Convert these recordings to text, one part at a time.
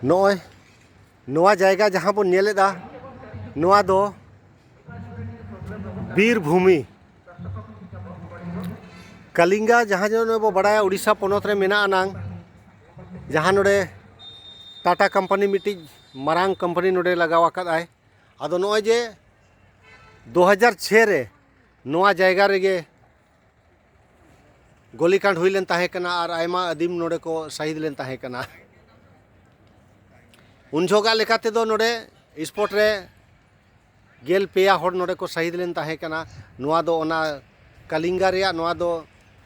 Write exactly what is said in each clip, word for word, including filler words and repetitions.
ᱱᱚᱜᱼᱚᱭ ᱱᱚᱣᱟ ᱡᱟᱭᱜᱟ ᱡᱟᱦᱟᱸ ᱵᱚᱱ ᱧᱮᱞᱮᱫᱟ, ᱱᱚᱣᱟ ᱫᱚ ᱵᱤᱨᱵᱷᱩᱢᱤ ᱠᱟᱞᱤᱝᱜᱟ, ᱡᱟᱦᱟᱸ ᱡᱮ ᱱᱚᱰᱮ ᱵᱚ ᱵᱟᱲᱟᱭᱟ ᱩᱲᱤᱥᱥᱟ ᱯᱚᱱᱚᱛ ᱨᱮ ᱢᱮᱱᱟᱜ ᱟᱱᱟᱝ, ᱡᱟᱦᱟᱸ ᱱᱚᱰᱮ ᱴᱟᱴᱟ ᱠᱳᱢᱯᱟᱱᱤ ᱢᱤᱫᱴᱤᱡ ᱢᱟᱨᱟᱝ ᱠᱳᱢᱯᱟᱱᱤ ᱱᱚᱰᱮ ᱞᱟᱜᱟᱣ ᱟᱠᱟᱫ ᱟᱭ᱾ ᱟᱫᱚ ᱱᱚᱜᱼᱚᱭ ᱡᱮ ᱫᱩ ᱦᱟᱡᱟᱨ ᱪᱷᱚᱭ ᱨᱮ ᱱᱚᱣᱟ ᱡᱟᱭᱜᱟ ᱨᱮᱜᱮ ᱜᱚᱞᱤᱠᱟᱸᱰ ᱦᱩᱭ ᱞᱮᱱ ᱛᱟᱦᱮᱸ ᱠᱟᱱᱟ ᱟᱨ ᱟᱭᱢᱟ ᱟᱹᱫᱤᱢ ᱱᱚᱰᱮ ᱠᱚ ᱥᱟᱹᱦᱤᱫ ᱞᱮᱱ ᱛᱟᱦᱮᱸ ᱠᱟᱱᱟ᱾ ᱩᱱ ᱡᱚᱦᱚᱜᱟᱜ ᱞᱮᱠᱟ ᱛᱮᱫᱚ ᱱᱚᱰᱮ ᱥᱯᱚᱴ ᱨᱮ ᱜᱮᱞ ᱯᱮᱭᱟ ᱦᱚᱲ ᱱᱚᱰᱮ ᱠᱚ ᱥᱟᱹᱦᱤᱫ ᱞᱮᱱ ᱛᱟᱦᱮᱸ ᱠᱟᱱᱟ᱾ ᱱᱚᱣᱟ ᱫᱚ ᱚᱱᱟ ᱠᱟᱞᱤᱝᱜᱟ ᱨᱮᱭᱟᱜ, ᱱᱚᱣᱟ ᱫᱚ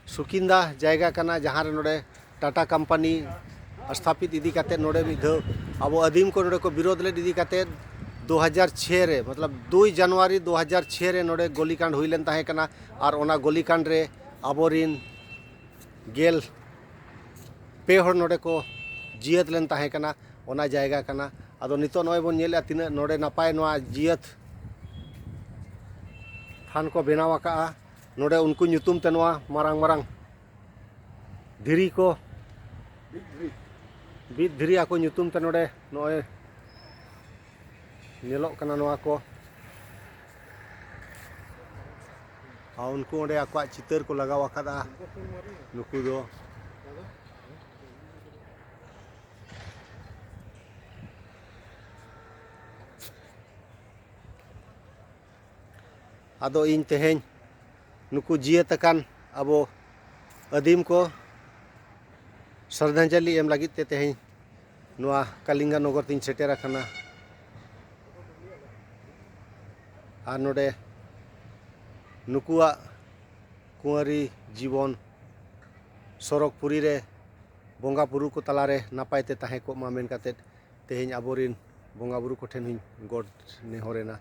ᱥᱩᱠᱤᱱᱫᱟ ᱡᱟᱭᱜᱟ ᱠᱟᱱᱟ, ᱡᱟᱦᱟᱸ ᱨᱮ ᱱᱚᱰᱮ ᱴᱟᱴᱟ ᱠᱳᱢᱯᱟᱱᱤ ᱥᱛᱷᱟᱯᱤᱛ ᱤᱫᱤ ᱠᱟᱛᱮᱫ ᱱᱚᱰᱮ ᱢᱤᱫ ᱫᱷᱟᱣ ᱟᱵᱚ ᱟᱹᱫᱤᱢ ᱠᱚ ᱱᱚᱰᱮ ᱠᱚ ᱵᱤᱨᱳᱫᱷ ᱞᱮᱫ ᱤᱫᱤ ᱠᱟᱛᱮᱫ ᱫᱩ ᱦᱟᱡᱟᱨ ᱪᱷᱚᱭ ᱨᱮ, ᱢᱚᱛᱞᱚᱵ ᱫᱩᱭ ᱡᱟᱱᱩᱣᱟᱨᱤ ᱫᱩ ᱦᱟᱡᱟᱨ ᱪᱷᱚᱭ ᱨᱮ ᱱᱚᱰᱮ ᱜᱚᱞᱤᱠᱟᱸᱰ ᱦᱩᱭ ᱞᱮᱱ ᱛᱟᱦᱮᱸ ᱠᱟᱱᱟ᱾ ᱟᱨ ᱚᱱᱟ ᱜᱚᱞᱤᱠᱟᱸᱰ ᱨᱮ ᱟᱵᱚᱨᱤᱱ ᱜᱮᱞ ᱯᱮ ᱦᱚᱲ ᱱᱚᱰᱮ ᱠᱚ ᱡᱤᱭᱟᱹᱛ ᱞᱮᱱ ᱛᱟᱦᱮᱸ ᱠᱟᱱᱟ᱾ ᱚᱱᱟ ᱡᱟᱭᱜᱟ ᱠᱟᱱᱟ᱾ ᱟᱫᱚ ᱱᱤᱛᱚᱜ ᱱᱚᱜᱼᱚᱭ ᱵᱚᱱ ᱧᱮᱞᱮᱫᱼᱟ ᱛᱤᱱᱟᱹᱜ ᱱᱚᱰᱮ ᱱᱟᱯᱟᱭ ᱱᱚᱣᱟ ᱡᱤᱭᱟᱹᱛ ᱛᱷᱟᱱ ᱠᱚ ᱵᱮᱱᱟᱣ ᱟᱠᱟᱫᱼᱟ᱾ ᱱᱚᱰᱮ ᱩᱱᱠᱩ ᱧᱩᱛᱩᱢ ᱛᱮ ᱱᱚᱣᱟ ᱢᱟᱨᱟᱝ ᱢᱟᱨᱟᱝ ᱫᱷᱤᱨᱤ ᱠᱚ, ᱵᱤᱫ ᱫᱷᱤᱨᱤ ᱟᱠᱚ ᱧᱩᱛᱩᱢ ᱛᱮ ᱱᱚᱰᱮ ᱱᱚᱜᱼᱚᱭ ᱧᱮᱞᱚᱜ ᱠᱟᱱᱟ ᱱᱚᱣᱟ ᱠᱚ᱾ ᱟᱨ ᱩᱱᱠᱩ ᱚᱸᱰᱮ ᱟᱠᱚᱣᱟᱜ ᱪᱤᱛᱟᱹᱨ ᱠᱚ ᱞᱟᱜᱟᱣ ᱟᱠᱟᱫᱼᱟ᱾ ᱱᱩᱠᱩ ᱫᱚ ᱟᱫᱚ ᱤᱧ ᱛᱮᱦᱮᱧ ᱱᱩᱠᱩ ᱡᱤᱭᱟᱹᱛ ᱟᱠᱟᱱ ᱟᱵᱚ ᱟᱹᱫᱤᱢ ᱠᱚ ᱥᱨᱚᱫᱷᱟᱧᱡᱚᱞᱤ ᱮᱢ ᱞᱟᱹᱜᱤᱫ ᱛᱮ ᱛᱮᱦᱮᱧ ᱱᱚᱣᱟ ᱠᱟᱞᱤᱝᱜᱟ ᱱᱚᱜᱚᱨ ᱛᱤᱧ ᱥᱮᱴᱮᱨ ᱟᱠᱟᱱᱟ᱾ ᱟᱨ ᱱᱚᱰᱮ ᱱᱩᱠᱩᱣᱟᱜ ᱠᱩᱸᱣᱟᱨᱤ ᱡᱤᱵᱚᱱ ᱥᱚᱨᱚᱜᱽ ᱯᱩᱨᱤ ᱨᱮ ᱵᱚᱸᱜᱟ ᱵᱩᱨᱩ ᱠᱚ ᱛᱟᱞᱟᱨᱮ ᱱᱟᱯᱟᱭ ᱛᱮ ᱛᱟᱦᱮᱸ ᱠᱚᱜ ᱢᱟ ᱢᱮᱱ ᱠᱟᱛᱮᱫ ᱛᱮᱦᱮᱧ ᱟᱵᱚᱨᱤᱱ ᱵᱚᱸᱜᱟ ᱵᱩᱨᱩ ᱠᱚᱴᱷᱮᱱ ᱦᱚᱸᱧ ᱜᱚᱰ ᱱᱮᱦᱚᱨᱮᱱᱟ᱾